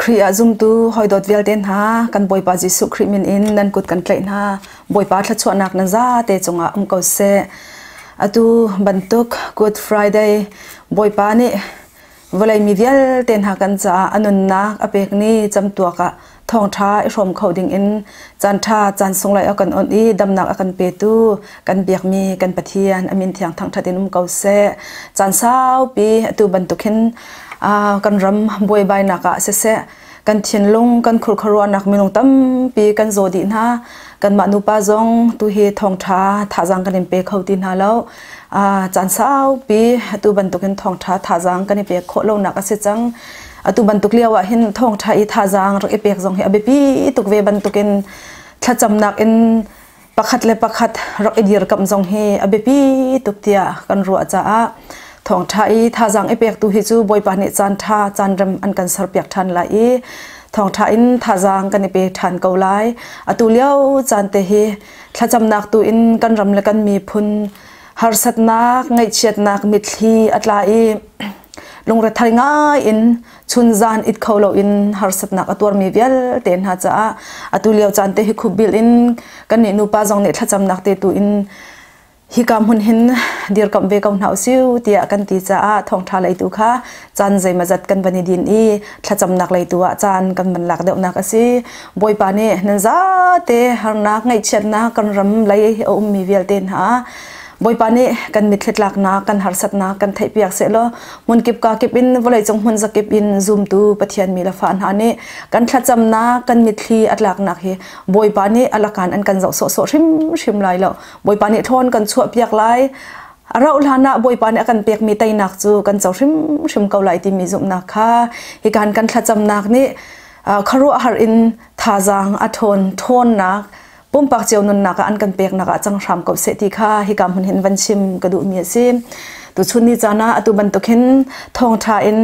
Khrih ah zumtu hawidawt vialte hna, kan Bawipa Jesuh Khrih min in nan kut kan tlaih hna. Bawipa thluachuahnak nan zate cungah um ko seh. Atu bantuk Good Friday Bawipa nih vawlei mi vialte hna kan caah a nunnak a pek ni camtuak ah thawngṭha i hrawm kho ding in caanṭha caan sunglawi a kan onh i damnak a kan petu kan biakmi kan Pathian a min thiang thangṭhat in um ko seh. Caan saupi atu bantuk hin kan ram buaibainak ah siseh kan thinlung kan khurkharuahnak minung tampi kan zaw dih hna. Kanmah nupa zong tuhi thawngṭha thazaang kan in pe kho ti hna lo. Caan saupi atu bantukin thawngṭha thazaang kan i pek khawh lonak a si cang. Atu bantuk lio ah hin thawngṭha i thazaang rak i pek zong hi a biapi tuk ve bantukin thlacamnak in pakhat le pakhat rak i dirkamh zong hi a biapi tuk tiah kan ruah caah thawngṭha i thazaang i pektu hi cu Bawipa nih caan ṭha caan rem an kan serpiak ṭhan lai i thawngṭha in thazaang kan i pe ṭhan ko lai. Atu lio caan te hi thlacamnak tu in kan ram le kan miphun harsatnak, ngaihchiatnak mitthli a tla i lungrethei ngai in chunzan it kho loin harsatnak a tuarmi vialte hna caah atu lio caan te hi khupbil in kannih nupa zong nih thlacamnak te tu in hika hmun hin dirkamh ve ko hna usiu tiah kan ti caah thawngṭha lei tu kha caan zeimazat kan van i din i thlacamnak lei tu ah caan kan van lak deuhnak a si. Bawipa nih nan zate harnak ngaihchiatnak kan ram lei a ummi vialte hna Bawipa nih kan mitthli tlaknak, kan harsatnak kan theihpiak sehlaw hmunkip kakip in vawleicung hmun zakip in zumtu Pathian mi le fa hna nih kan thlacamnak, kan mitthli a tlaknak hi Bawipa nih a lakan an kan zoh sawhsawh hrimhrim lai lo. Bawipa nih thawn kan chuahpiak lai. A rauh hlan ah Bawipa nih a kan pekmi teinak cu kan co hrimhrim ko lai timi zumhnak kha hikan kan thlacamnak nih khuaruahhar in thazaang a ṭhawn ṭhawnnak pumpak cio nunnak ah an kan peknak ah cang hram ko seh ti kha hika hmun hin van chim ka duhmi a si. Tuchun ni caan ah atu bantuk hin thawngṭha in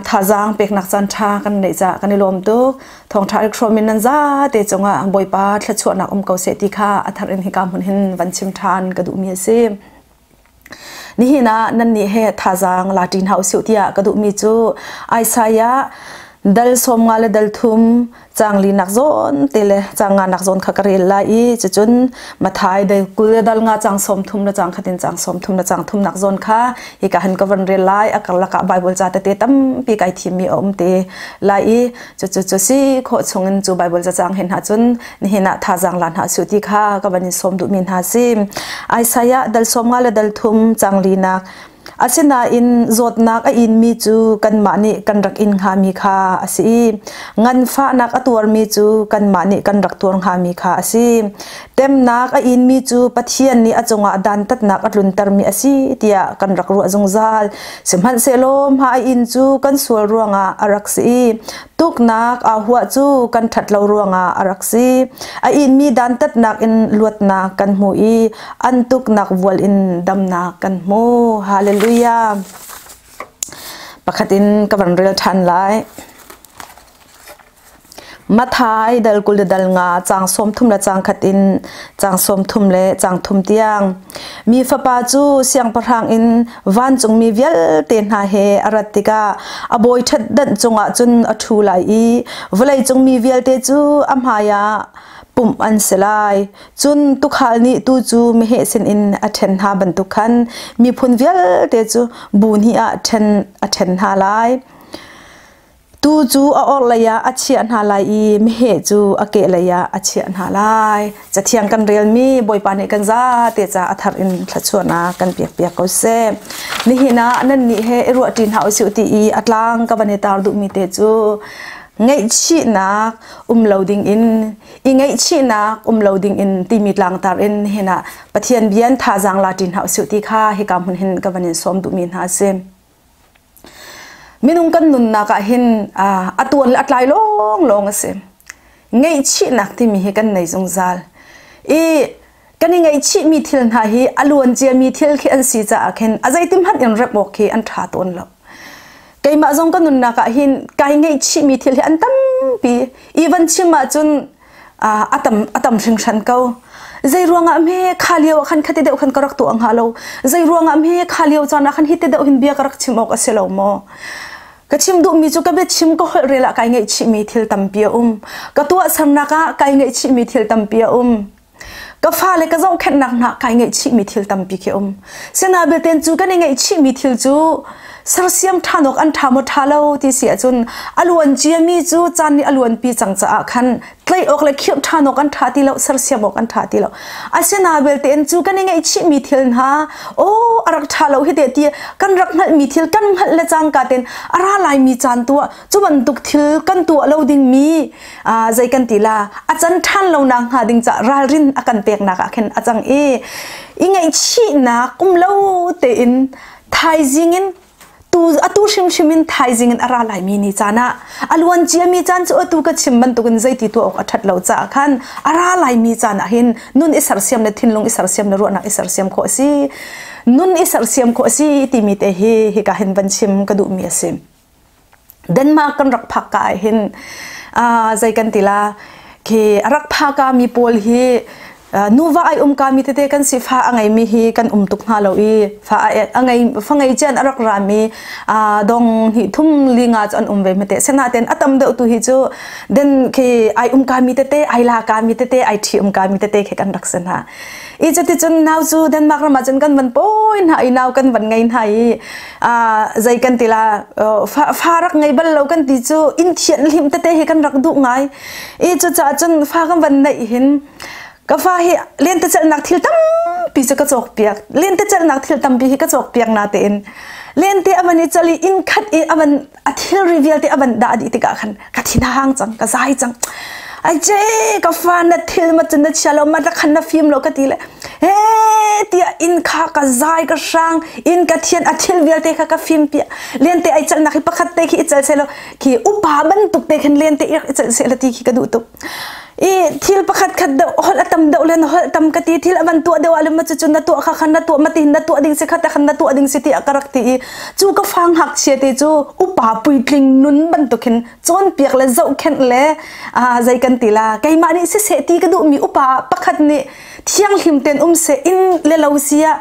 thazaang peknak caan ṭha kan neih caah kan i lawm tuk. Thawngṭha i hrawm in nan zate cungah Bawipa thluachuahnak um ko seh ti kha a thar in hika hmun hin van chim ṭhan ka duhmi a si. Nihin ah nannih he thazaang la ṭi hna usih tiah ka duhmi cu Isaiah dal 50 le dal 3 caang linak zawn te le caang nganak zawn kha ka rel lai i cucun Mathai dal 20 le dal 5 caang 30 le caang khat in caang 30 le caang thumnak zawn kha hika han ka van rel lai. A karlak ah Bible ca tete tampi kai thimmi a um te lai i cucu cu si khawh chungin cu Bible cacang hin hna cun nihin ah thazaang la hna su ti kha ka van in sawm duhmi hna si. Isaiah dal 50 le dal 3 caang linak. Asinain zawtnak a inmi cu kanmah nih kan rak in hngami kha a si i nganfahnak a tuarmi cu kanmah nih kan rak tuar hngami kha a si. Temnak a inmi cu Pathian nih a cungah dantatnak a tluntermi a si tiah kan rak ruah zungzal. Sihmanhsehlaw hma a inn cu kan sual ruangah a rak si i tuknak aa huah cu kan ṭhat lo ruangah a rak si. A inmi dantatnak in luatnak kan hmu i an tuknak vual in damnak kan hmu. Hallelujah. Pakhat in ka van rel ṭhan lai. Mathai dal 20 le dal 5 caang 30 le caang khat in caang 30 le caang thum tiang. Mi Fapa cu siangpahrang in vancungmi vialte hna he a rat tikah a bawi ṭhatdanh cungah cun a ṭhu lai i vawleicung mi vialte cu a hmaiah pumh an si lai. Cun tuukhal nih tuu cu meheh sinin a ṭhen hna bantuk khan miphun vialte cu bu hnih ah ṭhen a ṭhen hna lai. Tuu cu a orhlei ah a chiah hna lai i meheh cu a kehlei ah a chiah hna lai. Cathiang kan relmi Bawipa nih kan zate ca a thar in thluachuahnak kan pekpiak ko seh. Nihin ah nannih he i ruahṭi hna usih ti i a tlang ka van i tar duhmi te cu ngaihchihnak um lo ding in i ngaihchihnak um lo ding in timi tlangtar in nihin ah Pathian bian thazaang la ṭi hna usih ti kha hika hmun hin ka van in sawm duhmi hna a si. Minung kan nunnak ah hin a tuan le a tlai lawnglawng a si. Ngaihchihnak timi hi kan nei zungzal. I kan i ngaihchihmi thil hna hi a luan ciami thil khi an si caah khin a zeitim hmanh in rep awk khi an ṭha tawn lo. Keimah zong ka nunnak ah hin kai ngaihchihmi thil hi an tampi. I van chim ahcun a tam hringhran ko. Zei ruangah hme kha lio ah khan khati deuh khan ka rak tuah hnga lo. Zei ruangah hme kha lio caan ah khan hi te deuh hin bia ka rak chim awk a si lo maw? Ka chim duhmi cu ka biachim ka holh rel ah kai ngaihchihmi thil tampi a um. Ka tuahsernak ah kai ngaihchihmi thil tampi a um. Ka fale ka zohkhenhnak hna kai ngaihchihmi thil tampi khi um. Sina belten cu kan i ngaihchihmi thil cu sersiam ṭhan awk an ṭha maw ṭha lo ti si ahcun a luan ciami cu caan nih a luanpi cang caah khan tlaih awk le khirh ṭhan awk an ṭha ti lo sersiam awk an ṭha ti lo asina belte in cu kan i ngaihchihmi thil hna aw a rak ṭha lo hi te ti kan rak hngalhmi thil kan hngalh le cangka ten a ra laimi caan tu ah cu bantuk thil kan tuah lo dingmi zei kan ti la a can ṭhan lo nak hnga ding ca ralrin a kan peknak ah khin a cang i i ngaihchihnak um lo tein thaizing in tu atu hrimhrim in thaizing in a ra laimi ni caan ah a luan ciami caan cu atu ka chim bantukin zeiti tuah awk a ṭhat lo caah khan a ra laimi caan ah hin nun i sersiam le thinlung i sersiam le ruahnak i sersiam khawh a si nun i sersiam khawh a si timi te hi hika hin van chim ka duhmi a si Denmark kan rak phak ka ah hin zei kan ti la khi a rak phaka mi pawl hi nuva ai um ka mi tete kan si fa a ngei mi hi kan um tuk hna lo i fa a ngei fa ngei cian a rak ra mi dong hi thum li nga cu an um ve mate senaten a tam deuh tu hi cu den khi ai um ka mi tete ai la ka mi tete ai thi um ka mi tete khi kan rak sen ha i cuti cun nau cu Denmark ram ah cun kan van pawi hna i nau kan van ngei hna i zei kan ti la fa rak ngei bal lo kan ti cu inn thian hlim tete hi kan rak duh ngai i cucaah cun fa kan van neih hin ka fa hi lentecelhnak thil tampi cu ka cawk piak lentecelhnak thil tampi hi ka cawk piak na tein lente a van i cal i inn khat i a van a thilri vialte a van dah dih tikah khan ka thin a hang cang ka zai cang ai ce ka fa na thil ma cun na chia lo ma khan na fim lo ka ti le he tiah inn kha ka zai ka hrang inn ka thian a thil vialte kha ka fim piah lente ai calnak hi pakhat te khi i cal se lo khi upa bantuk te khan lente i cal se la ti khi ka duh tuk i thil pakhat khat deuh holh a tam deuh le na holh tam ka ti thil a van tuah deuh ah le ma cu na tuah kha khan na tuah ma ti na tuah ding si kha ta khan na tuah ding si ti a ka rak ti i cu ka fa ngakchia te cu upa puitling nun bantukin cawnpiak le zohkhenh le zei kan ti la keimah nih siseh ti ka duhmi upa pakhat nih thianghlim ten um seh inn le lo si ah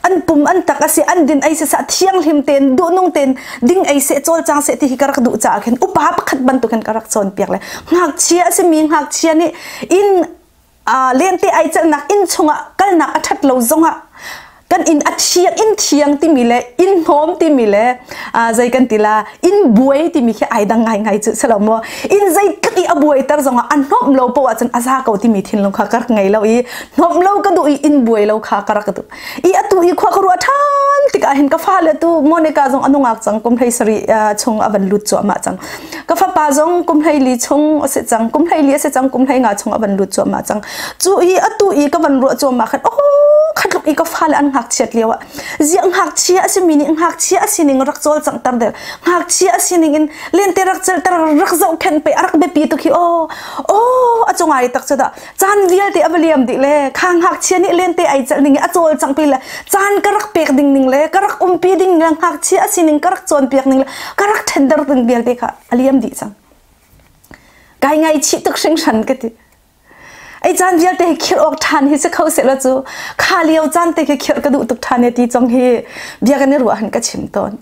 an pum an tak asi an din ei sisa thianghlim ten duhnung ten ding ei se cawlcang se ti hi ka rak duh caah khin upa pakhat bantukin ka rak cawnpiak le ngakchia a simi ngakchia nih inn lente ai celhnak inn chungah kalnak a ṭhat lo zongah kan inn a thiang inn thiang timi le inn hnawm timi le zei kan ti la inn buai timi khi ai dang ngai ngai cu selo maw inn zeitluk i a buai ter zongah a hnawm lo poah cun a za ko timi thinlung kha ka rak ngei lo i hnawm lo ka duh i inn buai lo kha ka rak duh i atu i khua ka ruah ṭhan tikah hin ka fale tu Monica zong a nungak cang kum hlei sarih chung a van lut cuahmah cang ka fapa zong kum 14 chung a si cang kum 14 a si cang kum 15 chung a van lut cuahmah cang cu i atu i ka van ruah cuahmah khan oh khatluk i ka fale an ngakchiat lio ah ziah ngakchia a simi nih ngakchia a sining rak cawlcangh ter deuh ngakchia a sining in lente rak celter rak zohkhenh pe a rak biapi tuk hi aw aw a cungai tak cu dah caan vialte a va liam dih le kha ngakchia nih lente ai celh ning i a cawlcangh pi le caan ka rak pek ding ning le ka rak umpi ding le ngakchia a sining ka rak cawnpiak ning le ka rak ṭhender ding vialte kha a liam dih cang kai ngaihchih tuk hringhran ka ti Ei caan vialte hi khirh awk ṭhan hi si kho sehlaw cu kha lio caan te khi khirh ka duh tuk ṭhan e ti cong hi bia kan i ruah han ka chim tawn.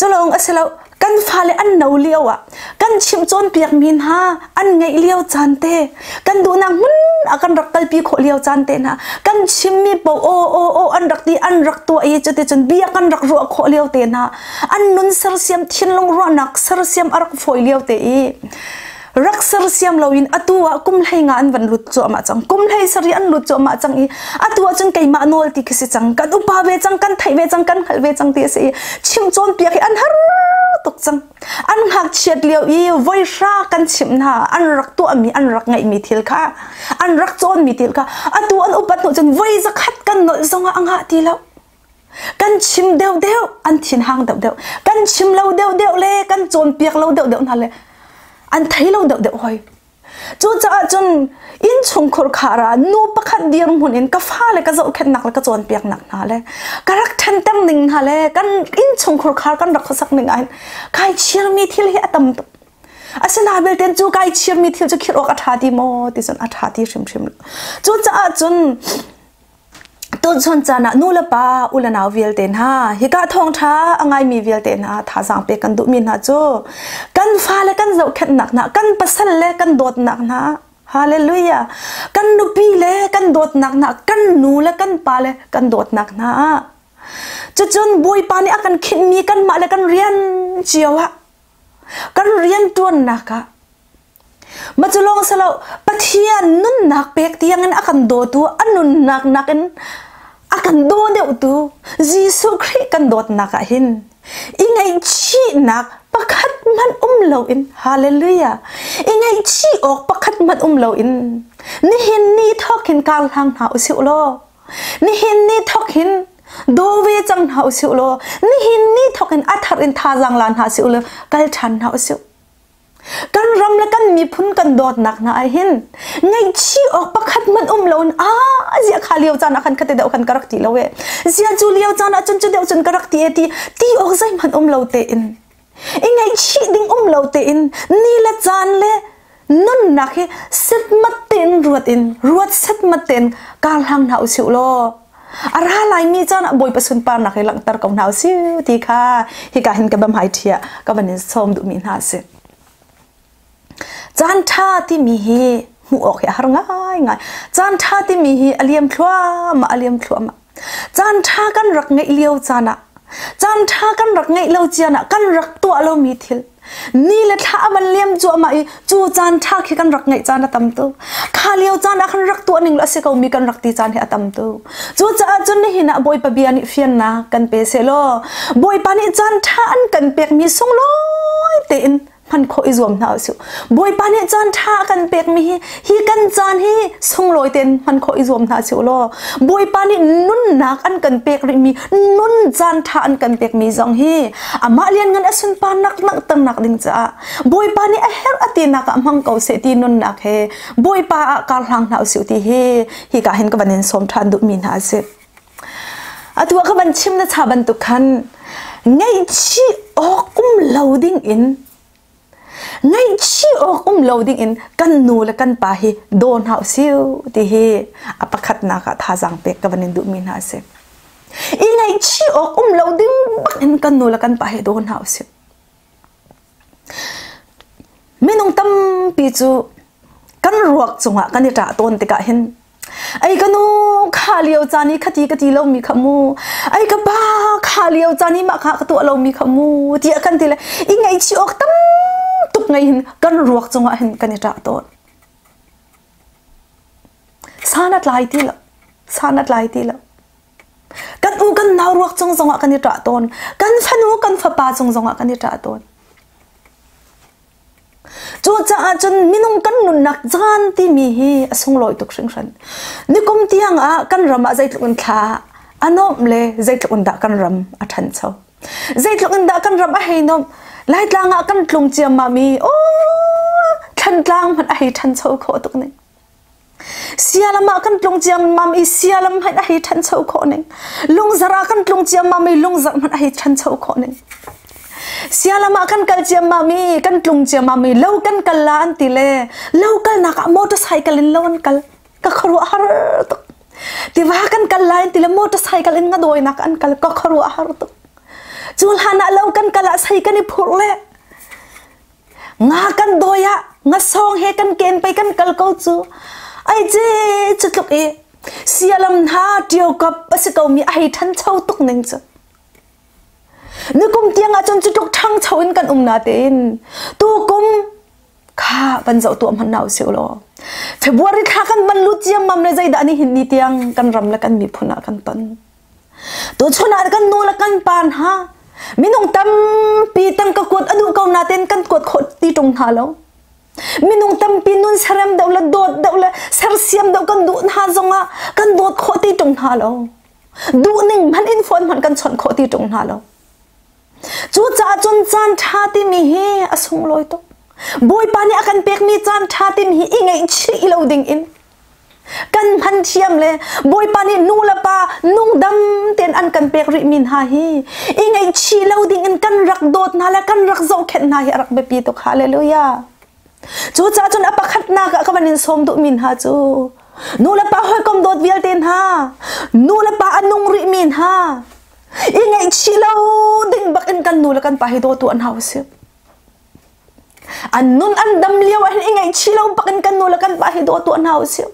Culawng a si lo kan fale an no lio ah kan chimh cawnpiak mi hna an ngeih lio caan te kan duhnak hmun a kan rak kalpi khawh lio caan te hna kan chimmi po aw aw aw an rak ti an rak tuah i cuticun bia kan rak ruah khawh lio te hna an nun sersiam thinlung ruahnak sersiam a rak fawi lio te i rak sersiam loin atu ah kum hlei nga an van lut cuahmah cang kum hlei sari an lut cuahmah cang i atu ah cun keimah nawl ti khi si cang kan upa ve cang kan theih ve cang kan hngalh ve cang ti a si i chim cawnpiak hi an har tuk cang an ngakchiat lio i voi hra kan chimh hna an rak tuahmi an rak ngeihmi thil kha an rak cawnmi thil kha atu an upat hnu cun voi zakhat kan nolh zongah a ngah ti lo kan chim deuhdeuh an thinhang deuhdeuh kan chim lo deuhdeuh le kan cawnpiak lo deuhdeuh hna le an thei lo deuhdeuh hoi cucaah cun innchungkhur khar ah nu pakhat dirhmun in ka fale ka zohkhenhnak le ka cawnpiaknak hna le ka rak ṭhanter ning hna le kan innchungkhur khar kan rak khuasak ning ah hin kai chirmi thil hi a tam tuk asinain belte cu kai chirmi thil cu khirh awk a ṭha ti maw ti cun a ṭha ti hrimhrim lo cucaah cun Tuchun caan ah nu le pa, u le nau vialte hna, hika thawngṭha a ngaimi vialte hna thazaang pek kan duhmi hna cu kan fale kan zohkhenhnak hna, kan pasal le kan dawtnak hna, hallelujah, kan nupi le kan dawtnak hna, kan nu le kan pa le kan dawtnak hna. Cucun Bawipa nih a kan khinhmi kanmah le kan rian cio ah, kan rianṭuannak ah Mah cu lawng si lo, Pathian nunnak pek tiangin a kan dawtu, a nunnak nakin a kan daw deuhtu Jesuh Khrih kan dawtnak ah hin i ngaihchihnak pakhat hmanh um loin hallelujah i ngaihchih awk pakhat hmanh um loin nihin ni thawk hin kar hlang hna usih law nihin ni thawk hin daw ve cang hna usih law nihin ni thawk in a thar in thazaang la hna usih law kal ṭhan hna usih. Kan ram le kan miphun kan dawtnak hna ah hin ngaihchih awk pakhat hmanh um loin a zia kha lio caan ah khan khate deuh khan ka rak ti lo e zia cu lio caan ah cun cu deuh cun ka rak ti e ti ti awk zeihmanh um lo tein i ngaihchih ding um lo tein ni le caan le nunnak hi setmat tein ruat in ruat setmat tein kar hlang hna usih law A ra laimi caan ah Bawipa sunparnak hi langhter ko hna usih ti kha hika hin ka bam hai ṭhia ka van in sawm duhmi hna a si. Caan ṭha timi hi hmuh awk hi a har ngaingai. Caan ṭha timi hi a liam thluahmah, a liam thluahmah. Caan ṭha kan rak ngeih lio caan ah, caan ṭha kan rak ngeih lo cian ah kan rak tuah lomi thil, Ni le thla a van liam cuahmah i cu caan ṭha khi kan rak ngeih caan a tam tuk. Kha lio caan ah khan rak tuah ning lo a si ko mi kan rak ti caan hi a tam tuk. Cucaah cun nihin ah Bawipa bia nih fiannak kan pe sehlaw Bawipa nih caan ṭha an kan pekmi sunglawi tein hman khawh i zuam hna usih. Bawipa nih caan ṭha a kan pekmi hi hi kan caan hi sunglawi tein hman khawh i zuam hna usih law Bawipa nih nunnak an kan pek rihmi nun caan ṭha an kan pekmi zong hi amah lianngan a sunparnak langhternak ding caah Bawipa nih a herh a tinak ah hmang ko seh ti nunnak he Bawipa ah kar hlang hna usih ti hi hika hin ka van in sawm ṭhan duhmi hna a si. Atu ah ka van chim na cha bantuk khan ngaihchih awk um lo ding in ngaihchih awk um lo ding in kan nu le kan pa hi daw hna usih ti hi a pakhatnak ah thazaang pek ka van in duhmi hna a si. I ngaihchih awk um lo ding bak in kan nu le kan pa hi daw hna usih. Minung tampi cu kan ruak cungah kan i ṭah tawn tikah hin Ai ka nu kha lio caan i khati ka ti lomi kha mu ai ka pa kha lio caan i mah kha ka tuah lomi kha mu tiah kan ti le i ngaihchih awk tam tuk ngei hin kan ruak cungah hin kan i ṭah tawn. San a tlai ti lo san a tlai ti lo kan u kan nau ruak cung zongah kan i ṭah tawn kan fanu kan fapa cung zongah kan i ṭah tawn. Cucaah cun minung kan nunnak caan timi hi a sunglawi tuk hringhran. Nikum tiang ah kan ram ah zeitluk in thla a nuamh le zeitluk in dah kan ram a ṭhancho. Zeitluk in dah kan ram a hei nuamh. Laitlang ah kan tlung ciammam i aw Thlantlang hmanh a hei ṭhancho khawh tuk ning. Sialam ah kan tlung ciammam i sialam hmanh a hei ṭhancho khawh ning. Lungzar ah kan tlung ciammam i lungzar hmanh a hei ṭhancho khawh ning. Sialam ah kan kal ciammam i kan tlung ciammam i lo kan kal la an ti le lo kalnak ah motorcycle in lo an kal. Ka khuaruahhar tuk. Tiva kan kal lai an ti le motorcycle in nga dawinak an kal. Ka khuaruahhar tuk. Cu hlan ah lo kan kal ah sei kan i phurh le Nga kan dawi ah ngasawng he kan ken pei kan kal ko cu. Ai ce cu tluk i sialam hna ṭio kap a si ko mi a hei ṭhancho tuk ning cu. Nikum tiang ah cun cu tluk ṭhangcho in kan um natein tukum kha van zoh tuah hmanh na usih law February thla kan van lut ciammam le zeidah nihin ni tiang kan ram le kan miphun ah kan ton. Tuchun ah kan nu le kan pa hna minung tampi tangka kuat a duh ko nain kan kuat khawh ti ṭung hna lo. Minung tampi nun serem deuh le dawt deuh le sersiam deuh kan duh hna zongah kan dawt khawh ti ṭung hna lo. Duh ning hmanh in phone hmanh kan chawnh khawh ti ṭung hna lo. Cucaah cun caan ṭha timi hi a sunglawi tuk. Bawipa nih a kan pekmi caan ṭha timi hi i ngaihchih lo ding in kan hman thiam le Bawipa nih nu le pa nungdam tein an kan pek rih mi hna hi i ngaihchih lo ding in kan rak dawt hna le kan rak zohkhenh hna hi a rak biapi tuk. Hallelujah. Cucaah cun a pakhatnak ah ka van in sawm duhmi hna cu Nu le pa hawikom dawt vialte hna, nu le pa a nung rihmi hna, i ngaihchih lo ding bak in kan nu le kan pa hi dawtu an hau si. An nun an dam lio ah hin i ngaihchih lo bak in kan nu le kan pa hi dawtu an hau si.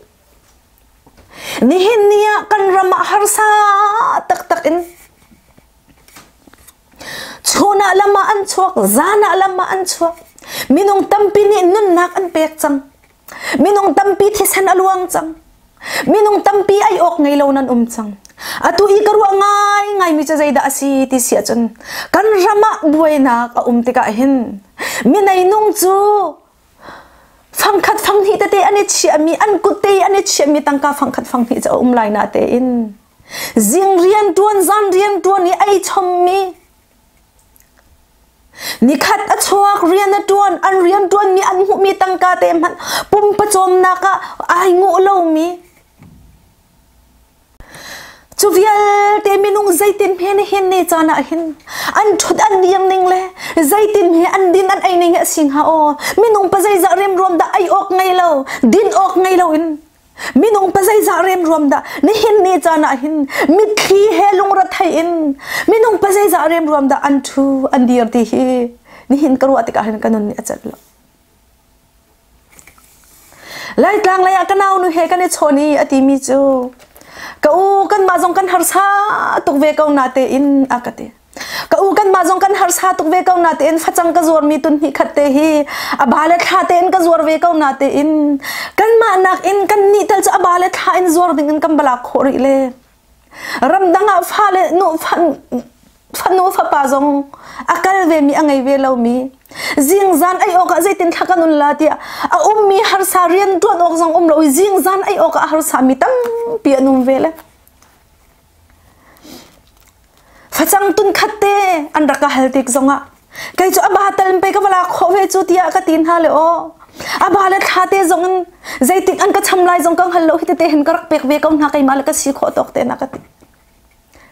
Nihin ni ah kan ram ah harsa taktak in chun ah lam ah an chuak, zan ah lam ah an chuak. Minung tampi nih nunnak an pek cang. Minung tampi thisen a luang cang. Minung tampi ei awk ngei lo nan um cang. Atu i ka ruah ngai ngaimi cu zeidah a si ti si ahcun kan ram ah buainak a um tikah hin minei nung cu fangkhat fanghnih tete an i chiahmi an kut te an i chiahmi tangka fangkhat fanghnih cu a um lai na tein zing rian tuan zan rian tuan i ei chommi Nikhat a chuak rian a ṭuan, an rian ṭuanmi an hmuhmi tangka te hmanh pumpacawmnak ah ai nguh lomi. Cu vialte minung zeitin hme nihin ni caan ah hin an ṭhut an dir ning le zeitin he an din an ei ning hi a si hnga aw. Minung pa zeizah remruam dah ei awk ngei lo, din awk ngei lo in Minung pa zeizah remruam dah nihin ni caan ah hin mitthli he lungrethei in minung pa zeizah remruam dah an ṭhu an dir ti hi nihin ka ruah tikah hin ka nun nih a celh lo. Laitlang lei ah ka nau nu he kan i chawn i a timi cu ka u kanmah zong kan harsa tuk ve ko na tein a ka ti. Ka u kanmah zong kan harsa tuk ve ko na tein facang ka zuarmi tun hnih khat te hi a ba le thla tein ka zuar ve ko na tein kanmah nak in kan nih tal cu a ba le thla in zuar ding in kan balak khawh rih le ramdang ah fale nu fanu fapa zong a kal ve mi a ngei ve lomi zingzan ei awk ah zeitin thla kan un la tiah a ummi harsa rian tuan awk zong um lo i zingzan ei awk ah harsa mi tampi an um ve le Facang tun khat te an rak ka hal tik zongah kei cu a ba tal pe ka va lak khawh ve cu tiah ka ti hna le aw. A ba le thla te zong in zeitik an ka cham lai zong ka hngal lo hi tete hin ka rak pek ve ko hna keimah le ka si khawh tawk te na ka ti.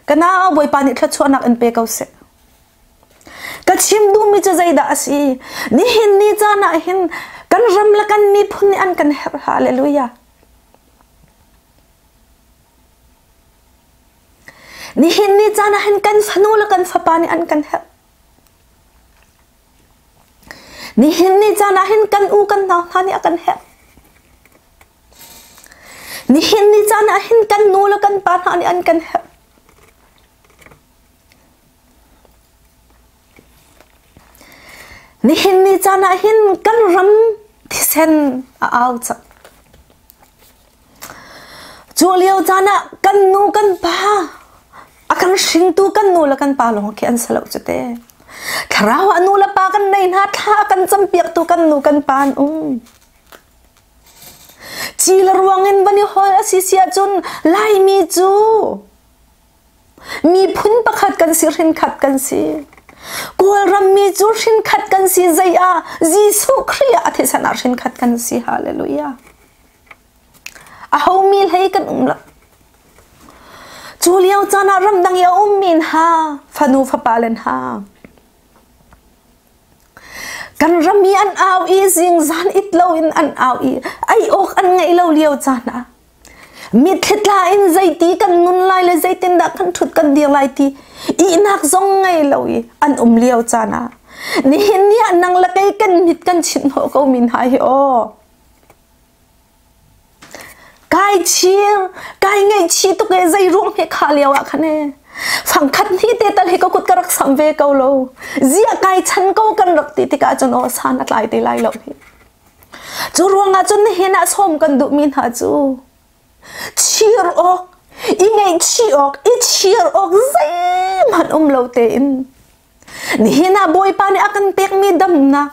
Ka nau Bawipa nih thluachuahnak in pe ko seh. Ka chim duhmi cu zeidah a si? Nihin ni caan ah hin kan ram le kan miphun nih an kan herh. Hallelujah. Nihin ni caan ah hin kan fanu le kan fapa nih an kan herh. Nihin ni caan ah hin kan u kan nau hna nih a kan herh. Nihin ni caan ah hin kan nu le kan pa hna nih an kan herh. Nihin ni caan ah hin kan ram thisen a au cang. Cu lio caan ah kan nu kan pa a kan hringtu kan nu le kan pa lawng khi an si lo cu te. Thlarau ah nu le pa kan nei hna thla a kan campiaktu kan nu kan pa an um. Ci le ruang in van i hol a si si ahcun Laimi cu Miphun pakhat kan si, hrinkhat kan si. Kawlram mi cu hrinkhat kan si zei ah Jesuh Khrih ah a thisen ah hrinkhat kan si. Hallelujah. Aho mi hlei kan um lo. Cu lio caan ah ramdang i a ummi hna fanu fapa len ha. Kan ram i an au i zingzan it lo in an au i ei awk an ngeih lo lio caan ah Mitthli tla in zeiti kan nun lai le zeitindah kan ṭhut kan dir lai ti ihnak zong ngei lo i an um lio caan ah nihin ni ah nang le kei kan mit kan chinh hnawh ko mi hna hi aw. Kai chir, kai ngaihchih tuk e zei ruang he kha lio ah khan e. Fangkhat ni te tal hi ka kut ka rak sam ve ko lo. Zia kai chan ko kan rak ti tikah cun aw san a tlai te lai lo hi. Cu ruangah cun nihin ah sawm kan duhmi hna cu chir awk, i ngaihchih awk, i chir awk zeihmanh um lo tein nihin ah Bawipa nih a kan pekmi damnak,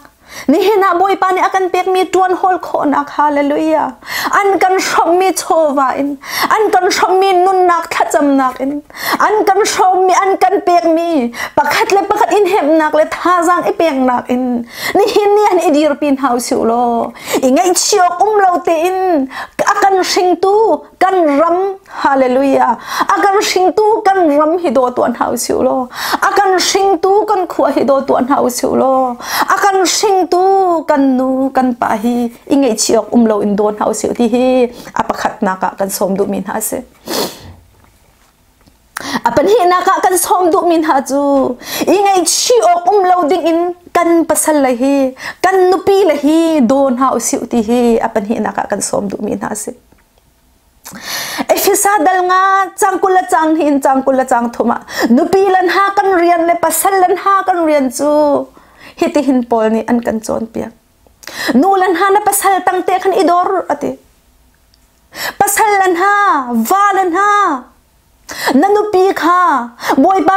nihin ah Bawipa nih a kan pekmi ṭuan hawl khawhnak, hallelujah, an kan hrawmhmi chawva in, an kan hrawmhmi nunnak thlacamnak in, an kan hrawmmi an kan pekmi pakhat le pakhat in hemnak le thazaang i peknak in nihin ni an i dirpi hna usih law i ngaihchih awk um lo tein a kan hringtu kan ram hallelujah a kan hringtu kan ram hi daw tuah hna usih law a kan hringtu kan khua hi daw tuah hna usih law a kan hringtu kan nu kan pa hi i ngaihchih awk um lo in daw hna usih ti hi a pakhatnak ah kan sawm duhmi hna a si. A pahnihnak ah kan sawm duhmi hna cu i ngaihchih awk um lo ding in kan pasal le hi kan nupi le hi daw hna usih ti hi a pahnihnak ah kan sawm duhmi hna a si. Efesa dal nga cang kul le cang hin cang kul le cang thum ah nupi lan ha kan rian le pasal lan ha kan rian cu hitihin Paul nih an kan cawnpiak. Nu lan ha na pasal tang te khan i dor ati. Pasal lan ha, va lan ha, na nupi kha Bawipa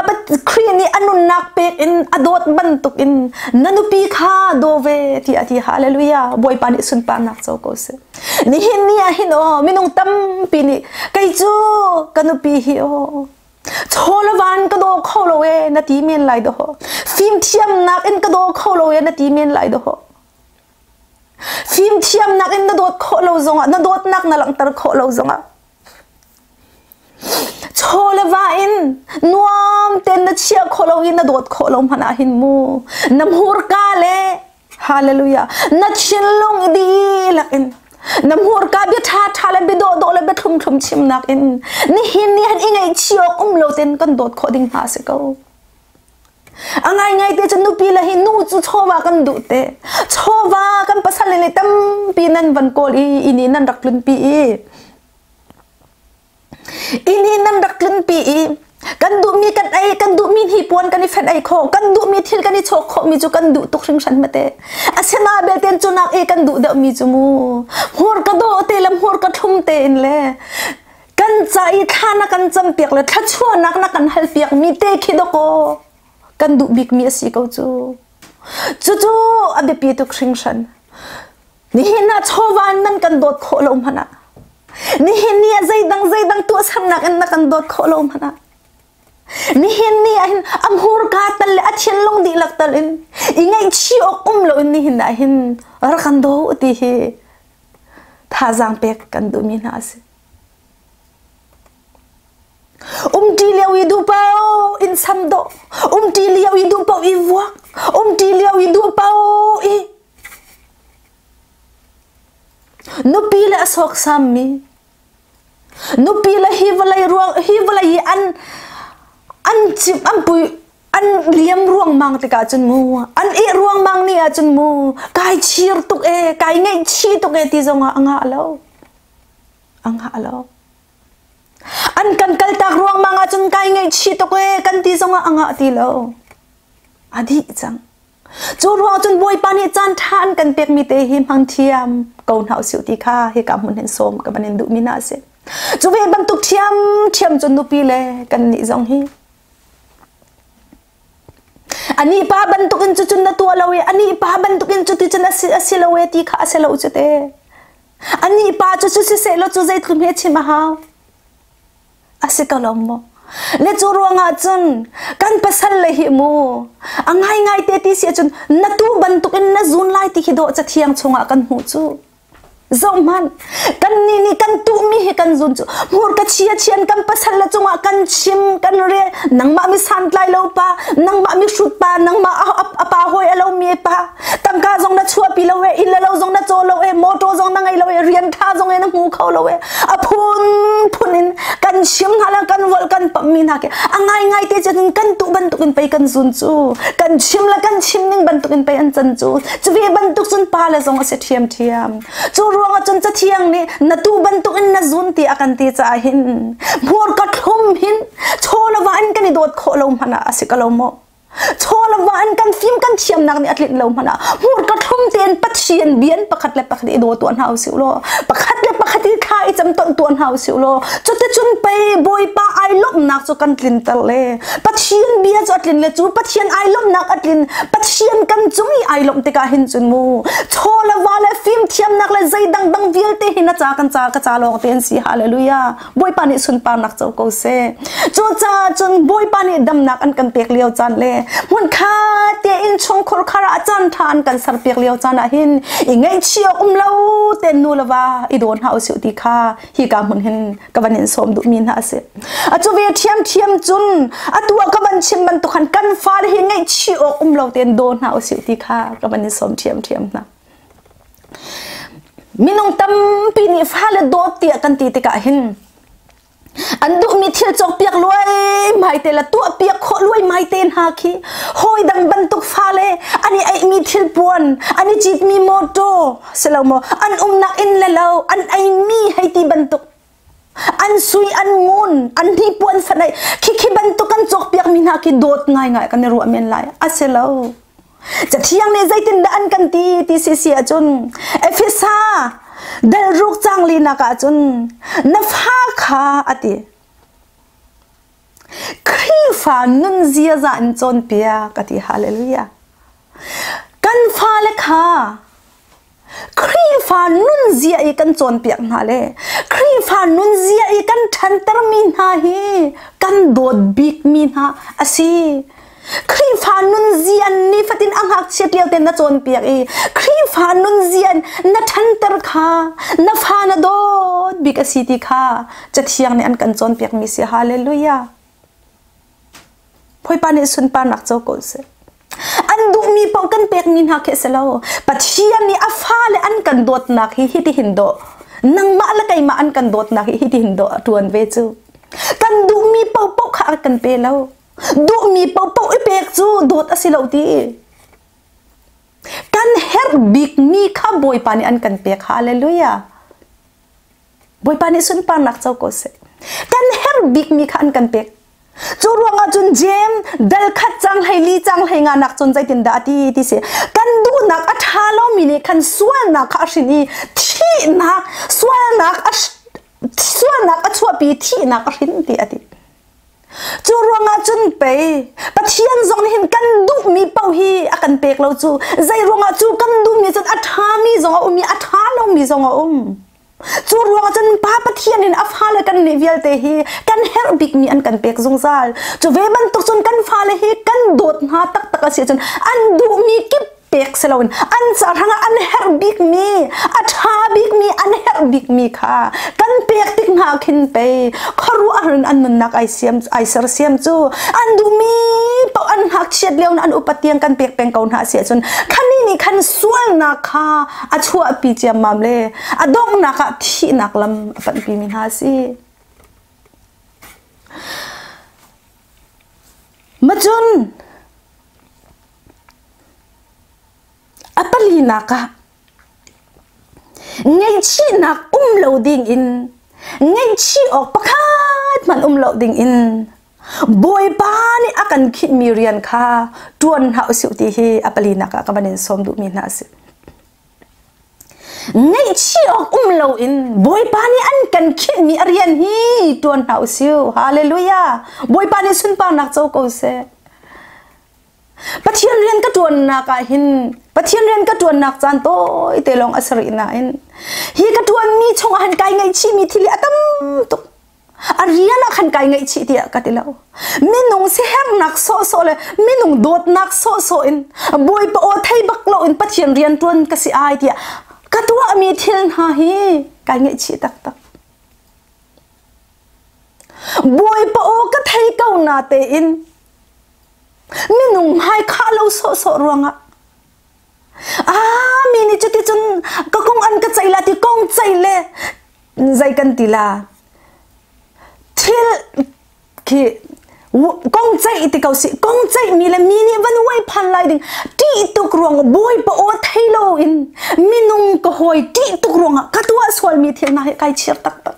Khrih nih a nunnak pek in a dawt bantuk in na nupi kha daw ve ti a ti hallelujah Bawipa nih sunparnak co ko seh nihin ni ah hin aw minung tampi nih kei cu ka nupi hi aw chawlavan ka daw kho lo e na ti men lai daw fimthiamnak in ka daw kho lo e na ti men lai daw Fimthiamnak in na dawt khawh lo zongah, na dawtnak na langhter khawh lo zongah, chaw le va in nuam tein na chiah khawh lo i na dawt khawh lo hmanh ah hin mu na hmurka le hallelujah na thinlung dihlak in na hmurka bia ṭha ṭha le bia dawh dawh le bia thlum thlum chimnak in nihin ni han i ngaihchih awk um lo tein kan dawt khawh ding hna a si ko. A ngaingai te cun nupi le hi nu cu chawva kan duh te. Chawva kan pasal le tampi nan van kawl i ini nan rak tlunpi i ini nan rak tlunpi i kan duhmi kan ei kan duhmi hi puan kan i fenh ei kho kan duhmi thil kan i chawk khawhmi cu kan duh tuk hringhran mate asina belten cu nak i kan duh deuhmi cu mu hmur ka dawh te le hmur ka thlum te in le kan ca i thla na kan campiak le thluachuahnak na kan halpiak mi te khi dawkaw kan duh bikmi a si ko cu cucu a biapi tuk hringhran nihin ah chawva in nan kan dawt khawh lo hmanh ah nihin ni ah zeidang zeidang tuahsernak in na kan dawt khawh lo hmanh ah nihin ni ah hin a hmurka tal le a thinlung dihlak tal in i ngaihchih awk um lo in nihin ah hin rak kan daw ti hi thazaang pek kan duhmi hna a si. Umṭi lio i duh paoh in sam dawh, umṭi lio i duh paoh i vuak, umṭi lio i duh paoh i nupi le a sawksammi, nupi le hi vawlei ruang hi vawlei i an an cim an pui an liam ruangmang tikah cun mu an ih ruangmang ni ah cun mu kai chir tuk e kai ngaihchi tuk e ti zongah a ngah lo a ngah lo an kan kaltak ruangmang ah cun kai ngaihchi tuk e kan ti zongah a ngah ti lo a dih cang cu ruang cun bawipa nih caan ṭha an kan pekmi te hi hmang thiam ko hna usih ti kha hika hmun hin sawm ka van in duhmi hna a si cu ve bantuk ṭhiam ṭhiam cun nupi le kan nih zong hi Anih pa bantukin cucun na tuah lo i anih pa bantukin cuticun a si, a si lo e ti kha a si lo cu te. Anih pa cu cu siseh law cu zeitlum he chim a hau. A si ko lo maw? Le cu ruangah cun kan pasal le hi mu a ngaingai te ti si ahcun na tu bantukin na zun lai ti khi dawh cathiang chungah kan hmuh cu. Zohhmanh, kannih nih kan tuhmi hi kan zun cu hmurka chia chian kan pasal le cungah kan chim kan rel nangmah mi santlai lo pa nangmah mi hrut pa nangmah a pa hawi a lo mi pa tangka zong na chuahpi lo e inn le lo zong na caw lo e motor zong na ngei lo e rian tha zong e na hmu kho lo e a phun phun in kan chim hna le kan vol kan pam mi hna ke a ngai ngai te cun kan tuh bantuk in pei kan zun cu kan chim le kan chim ning bantuk in pei an can cu cu ve bantuk cun pa le zong a si ṭhiamṭhiam. Cu ruangah cun Cathiang nih na tu bantukin na zun ti a kan ti caah hin hmurka thlum hin chaw le va in kan i dawt khawh lo hmanh ah a si ko lo maw? Chaw le va in kan fim kan thiamnak nih a tlinh lo hmanh ah hmurka thlum tein Pathian bian pakhat le pakhat i daw tuah hna usih law pakhat le pakhat i thla i cam tonh tuah hna usih law cuticun pei Bawipa ai lawmhnak cu kan tlinter le Pathian bia cu a tlin le cu Pathian ai lawmhnak a tlin Pathian kan cung i ai lawmh tikah hin cun mu chaw le va le fimthiamnak le zei dangdang vialte hi na ca kan ca ka ca lawng te an si hallelujah Bawipa nih sunparnak co ko seh cucaah cun Bawipa nih damnak an kan pek lio caan le Hmunkhat te innchungkhur khar ah caan ṭha an kan serpiak lio caan ah hin i ngaihchih awk um lo tein nu le va i daw hna usih ti kha hika hmun hin ka van in sawm duhmi hna a si. A cu ve ṭhiamṭhiam cun atu ah ka van chim bantuk khan kan fale hi ngaihchih awk um lo tein daw hna usih ti kha ka van in sawm ṭhiamṭhiam hna. Minung tampi nih fale dawt tiah kan ti tikah hin an duhmi thil cawkpiak luaimai te le tuahpiak khawh luaimai te hna khi hawi dang bantuk fale an i eihmi thil puan an i citmi motor silo maw an umnak inn le lo an eimi hei ti bantuk an sui an ngun an hnipuan fanai khi khi bantuk kan cawkpiak mi hna khi dawt ngaingai kan i ruah men lai a si lo Cathiang nih zeitindah an kan ti ti si si ahcun Efesa dal ruk cang linak ahcun na fa kha a ti. Khrihfa nun ziaza in cawnpiak a ti. Hallelujah. Kan fale kha Khrihfa nunzia i kan cawnpiak hna le Khrihfa nunzia i kan ṭhantermi hna hi kan dawt bikmi hna a si. Khrihfa nunzia nifatin a ngakchiat lio tein na cawnpiak i Khrihfa nunzia na ṭhanter kha na fa na dawt bik a si ti kha Cathiang nih an kan cawnpiakmi si. Hallelujah. Bawipa nih sunparnak co ko seh. An duhmi paoh kan pekmi hna khi a si lo. Pathian nih a fale an kan dawtnak hi hitihin dawh. Nangmah le keimah an kan dawtnak hi hitihin dawh a ṭuan ve cu. Kan duhmi paohpaoh kha a kan pe lo. Duhmi paohpaoh i pek cu dawt a si lo ti. Kan herh bikmi kha Bawipa nih an kan pek. Hallelujah. Bawipa nih sunparnak co ko seh. Kan herh bikmi kha an kan pek. Cu ruangah cun Jeim dal khat cang hlei li cang hlei nga nak cun zeitindah a ti ti si. Kan duhnak a ṭha lomi nih khan sualnak kha a hrin i thihnak sualnak a sualnak a chuahpi thihnak a hrin ti a ti. Cu ruangah cun pei Pathian zong nih hin kan duhmi paoh hi a kan pek lo cu. Zei ruangah cu kan duhmi cun a ṭhami zong a um i a ṭha lomi zong a um. Cu ruangah cun Pa Pathian in a fale kan nih vialte hi kan herh bikmi an kan pek zungzal. Cu ve bantuk cun kan fale hi kan dawt hna taktak a si ahcun an duhmi kip pek si loin an cahrang ah an herh bikmi a ṭha bikmi an herh bikmi kha kan pek tik hna khin pei khuaruahhar in an nunnak ai siam ai sersiam cu an duhmi paoh an ngakchiat lio in an upat tiang kan pek peng ko hna si ahcun khani nih khan sualnak kha a chuahpi ciammam le a donghnak ah thihnak lam a panhpi mi hna a si. Macun A palinak ah ngaihchihnak um lo dingin ngaihchih awk pakhat hmanh um lo dingin Bawipa nih a kan khinhmi rian kha ṭuan hna usih ti hi a palinak ah ka van in sawm duhmi hna a si. Ngaihchih awk um loin Bawipa nih an kan khinhmi a rian hi ṭuan hna usih. Hallelujah! Bawipa nih sunparnak co ko seh. Pathian rian ka ṭuannak ah hin Pathian rian ka ṭuannak caan tawite lawng a si rih nain hi ka ṭuanmi chungah hin kai ngaihchihmi thil hi a tam tuk. A rian ah khan kai ngaihchih tiah ka ti lo. Minung sihernak sawhsawh le minung dawtnak sawhsawh in Bawipa aw thei bak loin Pathian rian ṭuan ka si ai tiah ka tuahmi thil hna hi kai ngaihchih taktak. Bawipa aw ka thei ko na tein Minung hmai khah lo sawhsawh ruangah ah mi nih cuti cun ka kong an ka ceih la ti kong ceih le zei kan ti la thil khi kong ceih ti ko si kong ceih mi le mi nih van uai phan lai ding ṭih tuk ruang bawipa aw thei lo in minung ka hawi ṭih tuk ruangah ka tuah sual mi thil hna hi kai chir taktak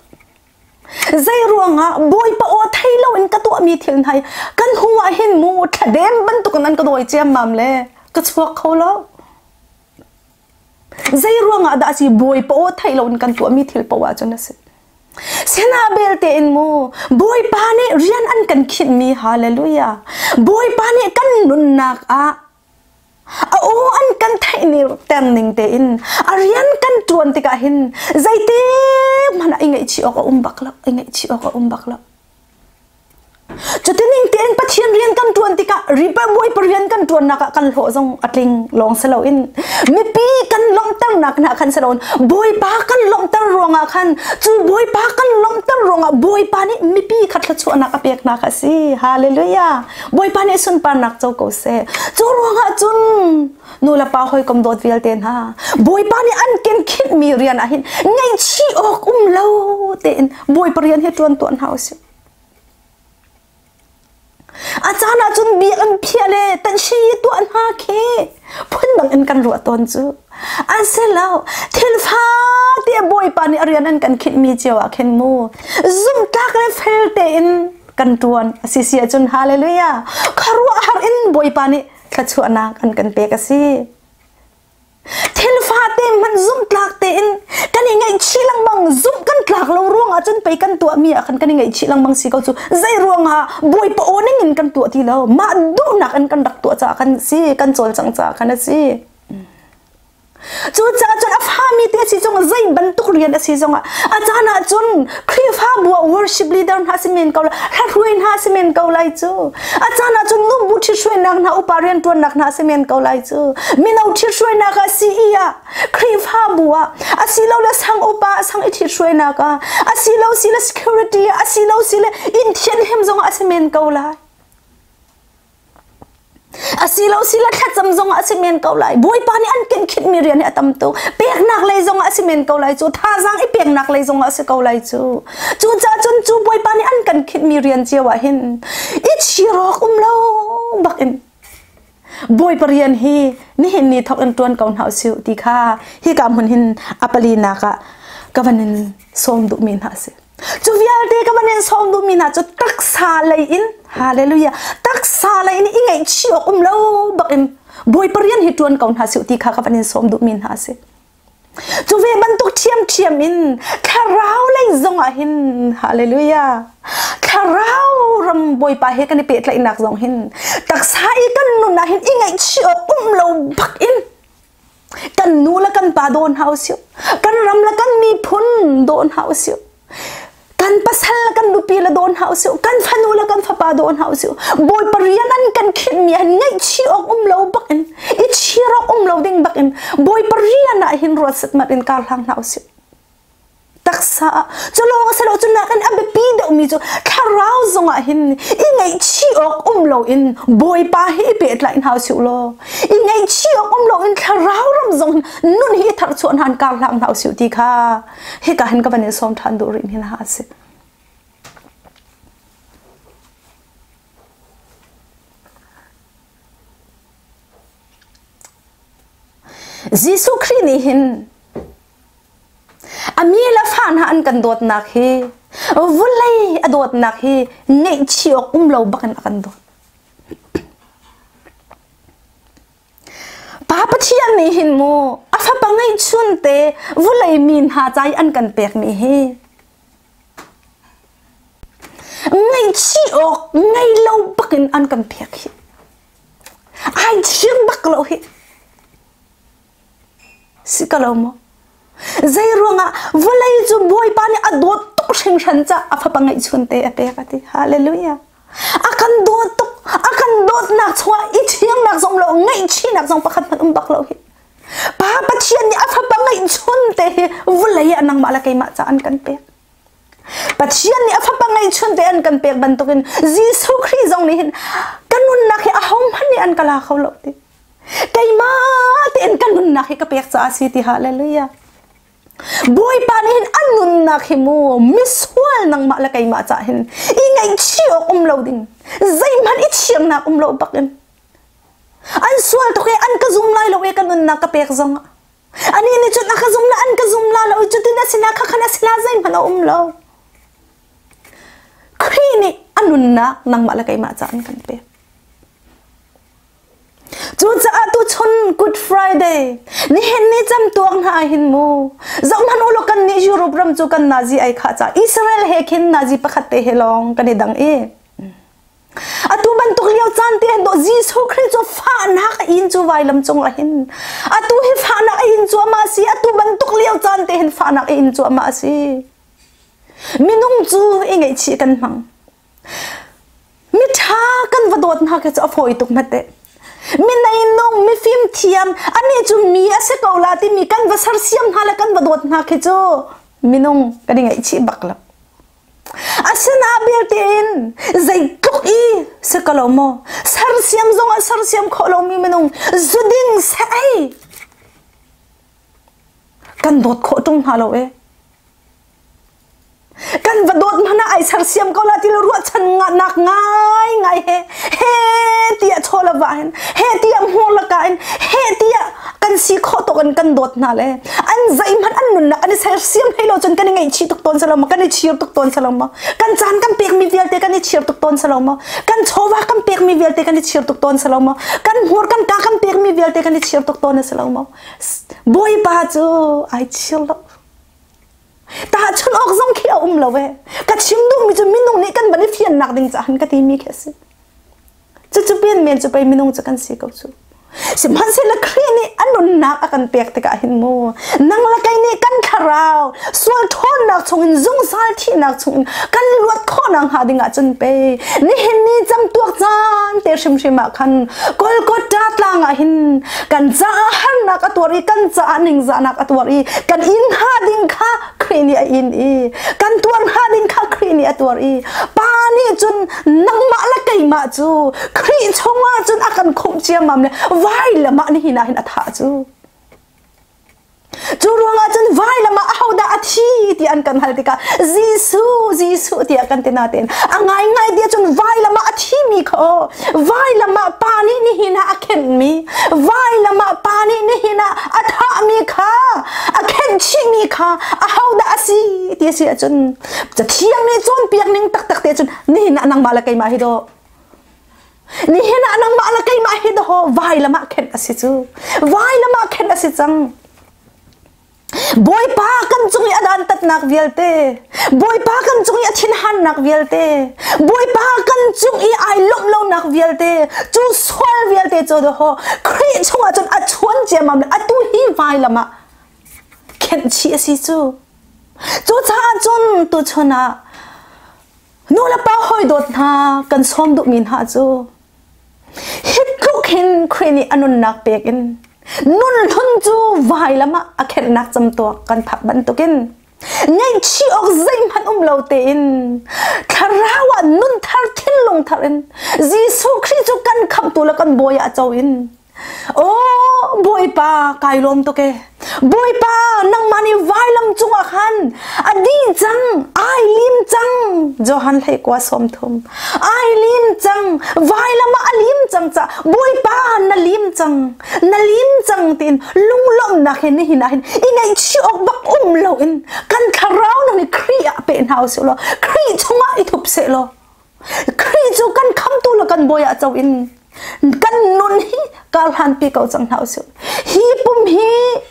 Zei ruangah Bawipa aw thei loin ka tuahmi thil hna hi kan hnu ah hin mu thladem bantukin an ka dawi ciammam le ka chuak kho lo. Zei ruangah dah a si Bawipa aw thei loin kan tuahmi thil poah cun a si. Sena belte in mu Bawipa nih rian an kan khinhmi hallelujah. Bawipa nih kan nunnak ah A aw an kan theih ni ter ning tein a rian kan ṭuan tikah hin zeiti hmanh ah i ngaihchih awk a um bak lo, i ngaihchih awk a um bak lo. Cuti ning tein Pathian rian kan ṭuan tikah Bawipa rian kan ṭuannak ah kan hlawh zong a tling lawng si loin mipi kan lawmhternak hna khan si loin Bawipa kan lawmhter ruangah khan cu Bawipa kan lawmhter ruangah Bawipa nih mipi kha thluachuahnak a peknak a si. Hallelujah. Bawipa nih sunparnak co ko seh. Cu ruangah cun nu le pa hawikom dawt vialte hna Bawipa nih an ken khinhmi rian ah hin ngaihchih awk um lo tein Bawipa rian hi ṭuan tuah hna usih. A caan ah cun biakinn phiah le tanhsi tuah hna khi phundang in kan ruah tawn cu. An si lo. Thil fate Bawipa nih a rian an kan khinhmi cio ah khin mu zumhtlak le fel tein kan ṭuan a si si ahcun hallelujah khuaruahhar in Bawipa nih thluachuahnak an kan pek a si. Thil fate hmanh zumhtlak tein kan i ngaihchih lengmang zumh kan tlak lo ruangah cun pei kan tuahmi ah khan kan i ngaihchih lengmang si ko cu zei ruangah Bawipa aw ning in kan tuah ti lo mah duhnak in kan rak tuah caah kan si kan cawlcangh caah khan a si. Cucaah cun a fami te a si zong zei bantuk rian a si zongah a caan ah cun Khrihfabu ah worship leader hna si men ko lai hlahruai hna si men ko lai cu a caan ah cun nubu ṭhithruainak hna upa rianṭuannak hna si men ko lai cu mino ṭhithruainak ah CE ah Khrihfabu ah asilole sang upa sang i ṭhithruainak ah asilo sile security ah asilo sile inn thianhlim zong ah a si men ko lai Asilo sila thlacam zong ah a si men ko lai. Bawipa nih an kenkhinhmi rian hi a tam tuk. Peknak lei zong ah a si men ko lai cu. Thazaang i peknak lei zong ah a si ko lai cu. Cucaah cun cu Bawipa nih an kan khinhmi rian cio ah hin i chir awk um lo bak in Bawipa rian hi nihin ni thawk in ṭuan ko hna usih ti kha hika hmun hin a palinak ah ka van in sawm duhmi hna a si. Cu vialte ka van in sawm duhmi hna cu taksa lei in hallelujah taksa lei in i ngaihchih awk um lo bak in Bawipa rian hi ṭuan ko hna sih ti kha ka van in sawm duhmi hna a si. Cu ve bantuk ṭhiamṭhiam in thlarau lei zong ah hin hallelujah thlarau ram Bawipa he kan i pehtlaihnak zong hin taksa i kan nun ah hin i ngaihchih awk um lo bak in Kan nu le kan pa daw hna usih. Kan ram le kan miphun daw hna usih. Kan pasal le kan nupi le daw hna usih. Kan fanu le kan fapa daw hna usih. Bawipa rian an kan khinhmi han ngaihchih awk um lo bak in, i chir awk um lo ding bak in Bawipa rian ah hin ruat satmat in kar hlang hna usih. Taksa ah cu lawng a si lo cu nakin a biapi deuhmi cu thlarau zongah hin i ngaihchih awk um loin Bawipa hi i pehtlaih hna usih law i ngaihchih awk um loin thlarau ram zong nun hi i tharchuah hna kar hlang hna usih ti kha hika hin ka van in sawm ṭhan duh rih mi hna a si. Jesuh Khrih nih hin A mi le fa hna an kan dawtnak hi vulei a dawtnak hi ngaihchih awk um lo bak in a kan dawt. Pa Pathian nih hin mu a fapa ngeihchun te vulei mi hna ca i an kan pekmi hi ngaihchih awk ngei lo bak in an kan pek hi ai chir bak lo hi Si ka lo maw? Zei ruangah vawlei cu Bawipa nih a dawt tuk hringhran cah a fapa ngeihchun te a pek a ti. Hallelujah. A kan dawt tuk, a kan dawtnak chungah i thiangnak zong lo, ngaihchihnak zong pakhat hmanh um bak lo hi. Pa Pathian nih a fapa ngeihchun te hi vawlei ah nangmah le keimah ca an kan pek. Pathian nih a fapa ngeihchun te an kan pek bantukin Jesuh Khrih zong nih hin ka nunnak hi ahohmanh nih an ka la kho lo ti. Keimah tein ka nunnak hi ka pek caah si ti hallelujah. Bawipa nih hin a nunnak hi mu misual nangmah le keimah cah hin i ngaihchih awk um lo ding zeihmanh i chirnak um lo bak in an sual tuk i an ka zum lai lo i ka nunnak ka pek zong ah ani nih cun a ka zum la an ka zum la lo cutin a sina kha khan a sina zeihmanh a um lo Khrih nih a nunnak nangmah le keimah cah an kan pek Cucaah tuchun Good Friday nihin ni camtuak hna ah hin mu zohhmanh u law kan nih Europe ram cu kan Nazi ai khah caah Israel he khin Nazi pakhat te he lawng kan i dang i atu bantuk lio caan te hin dawh Jesuh Khrih cu fahnak a in cu vailam cung ah hin atu hi fahnak a in cuahmah a si atu bantuk lio caan te hin fahnak a in cuahmah a si minung cu i ngaihchih kan hmang miṭha kan va dawt. dawt hna khi cu a fawi tuk hmete. Minei nung mifim thiam ani cu mi a si ko la timi kan va sersiam hna le kan va dawt hna khi cu minung kan i ngaihchih bak lo. Asina belte in zeitluk i si ko lo maw sersiam zong ah sersiam khawh lomi minung zuding seh ei kan dawt khawh ṭung hna lo e. Kan va dawt hmanh ah ai sersiam ko la ti lo ruahchan nak ngai ngai he he tiah chaw la va hin he tiah hmur la ka in he tiah kan si khawh tuk in kan dawt hna le an zeihmanh an nunnak an i sersiam hlei lo cun kan i ngaihchih tuk tawn salo maw kan i chir tuk tawn salo maw kan caan kan pekmi vialte kan i chir tuk tawn salo maw kan chawva kan pekmi vialte kan i chir tuk tawn salo maw kan hmur kan ka kan pekmi vialte kan i chir tuk tawn salo maw Bawipa cu ai chir lo Tahchunh awk zong khi a um lo e. Ka chim duhmi cu minung nih kan van i fiannak ding caah ka timi khi a si. Cucu pian men cu pei minung cu kan si ko cu. Sihmanhsehlaw Khrih nih a nunnak a kan pek tikah hin mu nang le kei nih kan thlarau sual ṭhawnnak chungin zungzal thihnak chungin kan luat khawhnak hnga ding ah cun pe nihin ni camtuak caan te hrimhrim ah khan Golgotha tlang ah hin kan caah harnak a tuar i kan caah ningzahnak a tuar i kan in hnga ding kha Khrih nih a in i kan tuar hnga ding kha Khrih nih a tuar i Pa nih cun nangmah le keimah cu Khrih chungah cun a kan khumh ciammam le vailam ah nihin ah hin a thah cu. Cu ruangah cun vailam ah ahodah a thi ti an kan hal tikah Jesuh, Jesuh tiah kan ti nain a ngaingai ti cun vailam ah a thimi kha aw vailam ah pa nih nihin ah a khenhmi vailam ah pa nih nihin ah a thahmi kha a khenh chihmi kha ahodah a si ti a si ahcun Cathiang nih cawnpiak ning taktak te cun nihin ah nangmah le keimah hi dawh Nihin ah nangmah le keimah hi daw vailam ah khenh a si cu. Vailam ah khenh a si cang. Bawipa kan cung i a dantatnak vialte, Bawipa kan cung i a thinhannak vialte, Bawipa kan cung i ai lawmh lonak vialte, cu sual vialte cu daw Khrih chungah cun a chuan ciammam le atu hi vailam ah khenh chih a si cu. Cucaah cun tuchun ah Nu le pa hawi dawt hna kan sawm duhmi hna cu hi tluk hin Khrih nih a nunnak pek in nun hlun cu vailam ah a khenhnak camtuak kan phak bantukin ngaihchih awk zeihmanh um lo tein thlarau ah nun thar thinlung thar in Jesuh Khrih cu kan khamhtu le kan bawi ah co in Aw Bawipa kai lawm tuk e. Bawipa nangmah nih vailam cungah khan a dih cang, ai lim cang. Johan hlei kua sawm thum. Ai lim cang, vailam ah a lim cang ca Bawipa na lim cang, na lim cang tiin lunglawmhnak he nihin ah hin i ngaihchih awk bak um loin kan thlarau nang nih Khrih ah pe hna usih law Khrih chungah i thup seh law Khrih cu kan khamtu le kan bawi ah co in kan nun hi karhlan pi ko cang hna usih. Hi pum hi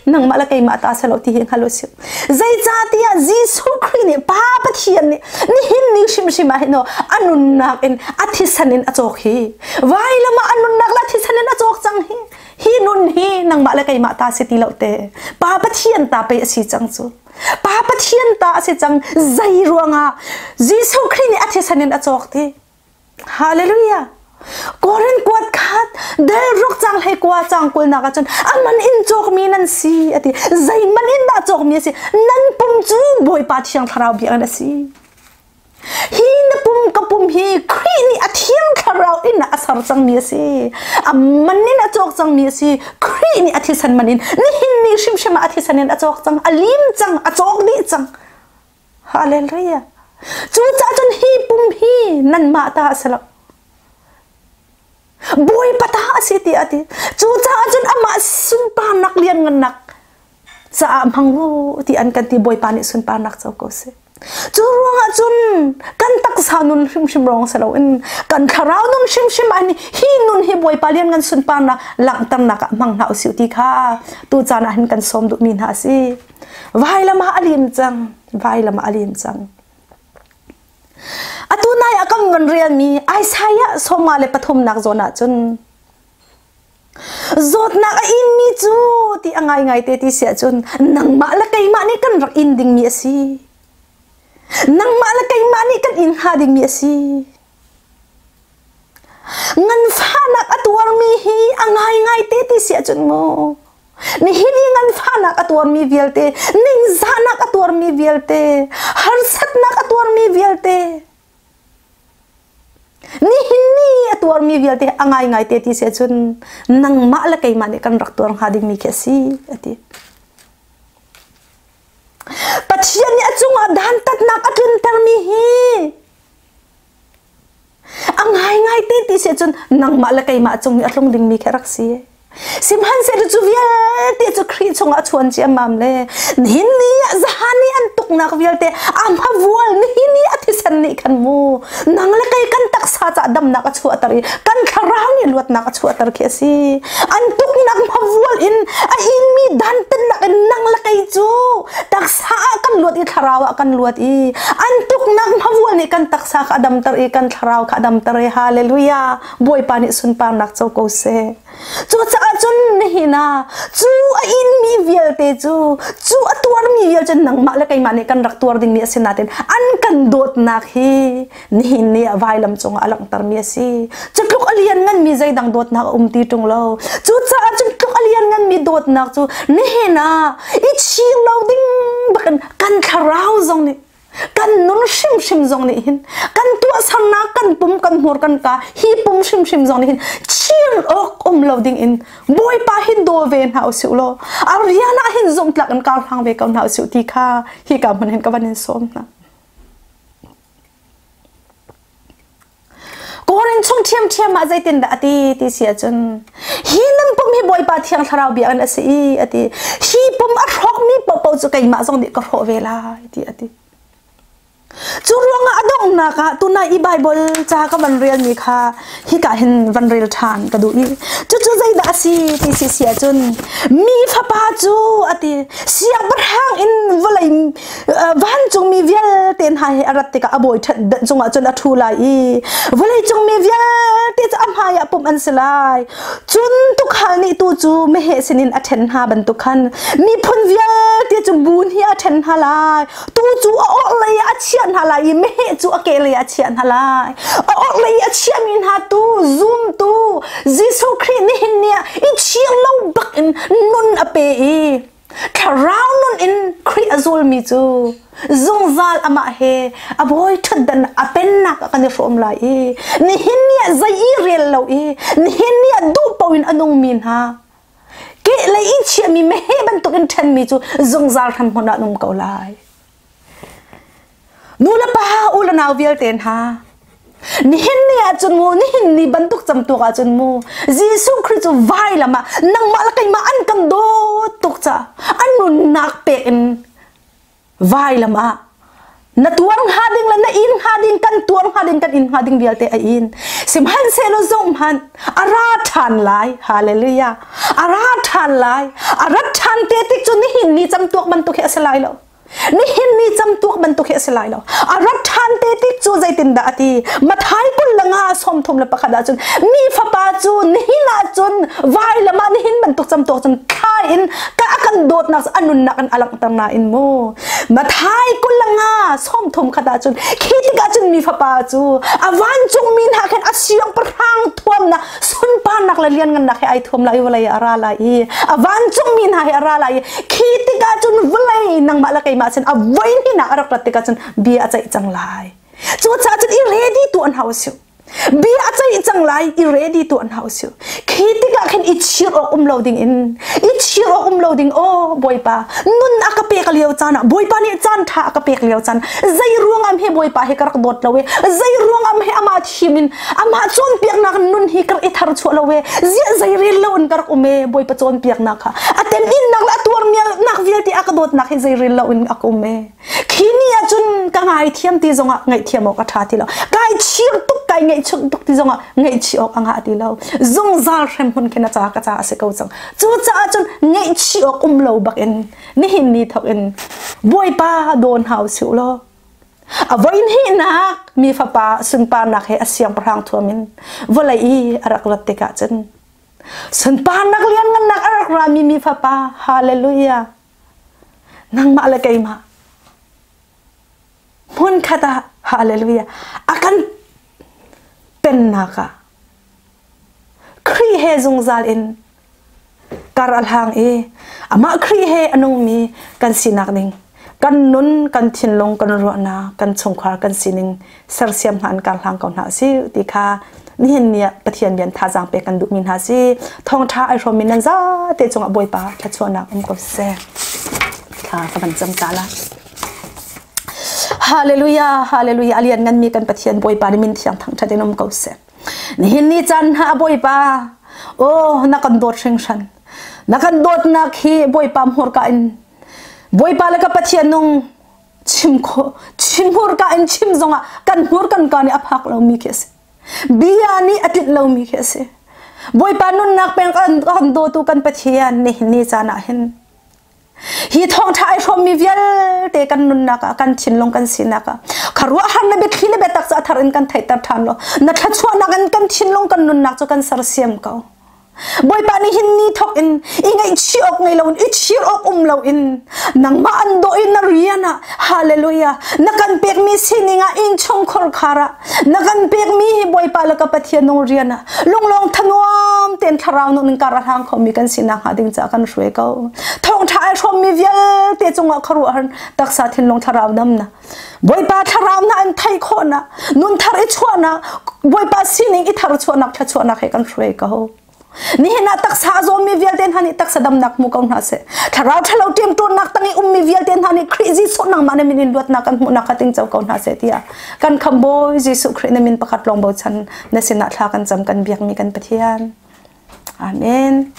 nangmah le keimah ta selo ti hi hngal usih. Zeicahtiah Jesuh Khrih nih Pa Pathian nih nihin ni hrimhrim ah hin a nunnak in a thisen in a cawk hi. Vailam ah a nunnak le a thisen in a cawk cang hi. Hi nun hi nangmah le keimah ta si ti lo te. Pa Pathian ta pei a si cang cu. Pa Pathian ta a si cang zei ruangah Jesuh Khrih nih a thisen in a cawk ti. Hallelujah. Korin kuat khat del ruk cang hlei kua cang kulnak ahcun a man in cawkmi nan si a ti. Zei man in dah cawkmi a si? Nan pum cu Bawipa Thiang Thlarau biakinn a si. Hi na pum ka pum hi Khrih nih a thiang thlarau in a ser cangmi a si. A man in a cawk cangmi a si. Khrih nih a thisen man in nihin ni hrimhrim ah a thisen in a cawk cang, a lim cang, a cawk dih cang. Hallelujah. Cucaah cun hi pum hi nanmah ta a si lo. Bawipa ta a si ti a ti. Cucaah cun amah sunparnak lianngannak caah hmang u ti an kan ti Bawipa nih sunparnak co ko seh. Cu ruangah cun kan taksa nun hrimhrim rong si loin kan thlarau nun hrimhrim ah hi nun hi Bawipa lian ngan sunparnak langhternak ah hmang hna usih ti kha tu caan ah hin kan sawm duhmi hna a si. Vailam ah a lim cang, vailam ah a lim cang. Atu nai ah kan van rialmi Isaiah sawma le pathumnak zawn ah cun Zawtnak a inmi cu ti a ngaingai te ti si ahcun nangmah le keimah nih kan rak in dingmi a si. Nangmah le keimah nih kan in hnga dingmi a si. Nganfahnak a tuarmi hi a ngaingai te ti si ahcun mu nihin i nganfahnak a tuarmi vialte, ningzahnak a tuarmi vialte, harsatnak a tuarmi vialte, nihin ni a tuarmi vialte a ngaingai te ti si ahcun nangmah le keimah nih kan rak tuar hnga dingmi khi a si a ti. Pathian nih a cungah dantatnak a tluntermi hi a ngaingai te ti si ahcun nangmah le keimah cung i a tlung dingmi khi a rak si. Sihmanhsehlaw cu vialte cu Khrih chungah a chuan ciammam le nihin ni ah zahan i an tuknak vialte a hmavual nihin i a thisen nih khan mu nang le kei kan taksa ca damnak a chuahter i kan thlarau nih luatnak a chuahter khi a si. An tuknak hmavual in a inmi dantatnak in nang le kei cu taksa ah kan luat i thlarau ah kan luat i an tuknak hmavual nih kan taksa kha a damter i kan thlarau kha a damter i hallelujah Bawipa nih sunparnak co ko seh. Cucaah cun nihin ah cu a inmi vialte cu cu a tuarmi vialte cu nangmah le keimah nih kan rak tuar dingmi a si nain an kan dawtnak hi nihin ni ah vailam cungah a langhtermi a si. Cu tluk a liannganmi zeidang dawtnak a um ti ṭung lo. Cucaah cu tluk a liannganmi dawtnak cu nihin ah i chir lo ding bakin kan thlarau zong nih kan nun hrimhrim zong nih hin kan tuahsernak kan pum kan hmur kan ka hi pum hrimhrim zong nih hin chir awk um lo ding in Bawipa hin daw ve hna usih law a rian ah hin zumhtlak in kar hlang ve ko hna usih ti kha hi ka hmun hin ka van in sawm hna. Korin chung ṭhiamṭhiam ah zeitindah a ti ti si ahcun hi nan pum hi Bawipa Thiang Thlarau biakinn a si i a ti. Hi pum a hrawkmi paohpaoh cu keimah zong nih ka hrawh ve lai ti a ti. Cu ruangah a donghnak ah tunai i Baibal ca ka van relmi kha hika hin van rel ṭhan ka duh i cucu zeidah a si ti si si ahcun mi fapa cu a ti siangpahrang in vawlei vancungmi vialte hna he a rat tikah a bawi ṭhatdan cungah cun a ṭhu lai i vawleicung mi vialte cu a hmaiah pumh an si lai. Cun tuukhal nih tuu cu meheh sinin a ṭhen hna bantuk khan miphun vialte cu buun hi a ṭhen hna lai. Tuu cu a orhlei ah a chiah hna lai i meheh cu a kehlei ah a chiah hna lai. A orhlei i a chiahmi hna tu zumtu Jesuh Khrih nihin ni ah i chir lo bakin nun a pe i Thlarau nun in Khrih a zulmi cu zungzal amah he a bawi ṭhutdan a pennak ah kan i hrawm lai i nihin ni ah zei i rel lo i nihin ni ah duh paoh in a nungmi hna kehlei i chiahmi meheh bantukin ṭhenmi cu zungzal hramhmun ah an um ko lai. Nu le pa u le nau vialte hna nihin ni ahcun mu nihin ni bantuk camtuak ahcun mu Jesuh Khrih cu vailam ah nangmah le keimah an kan dawt tuk ca an nunnak pek in vailam ah na tuar hnga ding le na in hnga ding kan tuar hnga ding kan in hnga ding vialte a in sihmanhsehlaw zong hmanh a ra ṭhan lai hallelujah a ra ṭhan lai a rat ṭhan te tik cu nihin ni camtuak bantuk hi a si lai lo Nihin ni camtuak bantuk hi a si lai lo. A rat ṭhan te tik cu zeitindah a ti? Mathai kul le nga 31 ahcun mi fapa cu nihin ahcun vailam ah nihin bantuk camtuak cun thla in ka a kan dawtnak a nunnak in a langhter nain mu. Mathai kul le nga 31 ahcun khi tikah cun mi fapa cu a vancungmi hna khin a siangpahrang thuamnak sunparnak le lianngannak he ai thuam lai i vawlei ah a ra lai i a vancungmi hna he a ra lai i khi tikah cun vawlei nangmah le keimah sin a voi hnihnak a rak rat tikah cun bia a ceih cang lai cucaah cun i ready tuah hna usih bia a ceih cang lai i ready tuah hna usih khi tikah khin i chir awk um lo ding in i chir awk um lo ding aw bawipa nun a ka pek lio caan ah bawipa nih caan ṭha a ka pek lio caan zei ruangam he bawipa hi ka rak dawt lo e zei ruangam he amah thim in amah cawnpiaknak nun hi ka rak i thar chuah lo e ziah zei rel lo in ka rak um e bawipa cawnpiaknak kha a teminnak le a tuarmialnak vialte a ka dawtnak hi zei rel lo in a ka um e khi ni ah cun ka ngaithiam ti zongah ngaihthiam awk a ṭha ti lo kai chir tuk kai ngaihchunh tuk ti zongah ngaihchih awk a ngah ti lo zungzal hrem hmun khin a ca ka ca a si ko cang cucaah cun ngaihchih awk um lo bakin nihin ni thawk in bawipa dawn hau siu law A voihnihnak mi fapa sunparnak he a siangpahrang thuam in vawlei i a rak rat tikah cun sunparnak lianngannak a rak rami mi fapa hallelujah nangmah le keimah hmunkhat ah hallelujah a kan pennak ah. Khrih he zungzal in kar a hlang i amah Khrih he a nungmi kan sinak ding kan nun kan thinlung kan ruahnak kan chungkhar kan sining sersiam hna an kar hlang ko hna si ti kha nihin ni ah Pathian rian thazaang pek kan duhmi hna si. Thawngṭha ai hrawmmi nan zate cungah Bawipa thluachuahnak um ko seh. Thla ka van cam ta la. Hallelujah, hallelujah. Alian nganmi kan Pathian Bawipa ni min thiang thangṭhat in um ko seh. Nihin ni caan hna Bawipa, oh na kan dawt hringhran. Na kan dawtnak hi Bawipa hmurka in Bawipa le ka Pathian nung chim kho chim hmurka in chim zongah kan hmur kan ka nih a phak lomi khi a si. Bia nih a tlinh lomi khi a si. Bawipa nunnak peng kan dawtu kan Pathian nihin ni caan ah hin hi thawngṭha ai hrawmmi vialte kan nunnak ah kan thinlung kan sinak ah khuaruahhar na biathli le biatak cu a thar in kan theihter ṭhan law na thluachuahnak in kan thinlung kan nunnak cu kan sersiam ko. Bawipa nih hin ni thawk in i ngaihchih awk ngei loin i chir awk um loin nangmah an dawh i na rian ah hallelujah na kan pekmi sining ah innchungkhar khar ah na kan pekmi hi Bawipa le ka Pathian nung rian ah lunglawng thanuam tein thlarau nun in kar a hlang khomi kan sinak hnga ding caah kan hruai ko. Thawngṭha ai hrawmmi vialte cungah khuaruahhar taksa thinlung thlarau damnak Bawipa thlarau na an theih khawhnak nun thar i chuahnak Bawipa sining i thar chuahnak thluachuahnak he kan hruai ko. Nihin ah taksa a zawmi vialte hna nih taksa damnak hmu ko hna seh. Thlarau ṭhalo ṭemṭawnnak tang i ummi vialte hna nih Khrih Jesuh nangmah na min in luatnak kan hmuhnak kha tingco ko hna seh tiah kan khambawi Jesuh Khrih na min pakhat lawng bochan na sinah thla kan cam kan biakmi kan Pathian. Amen.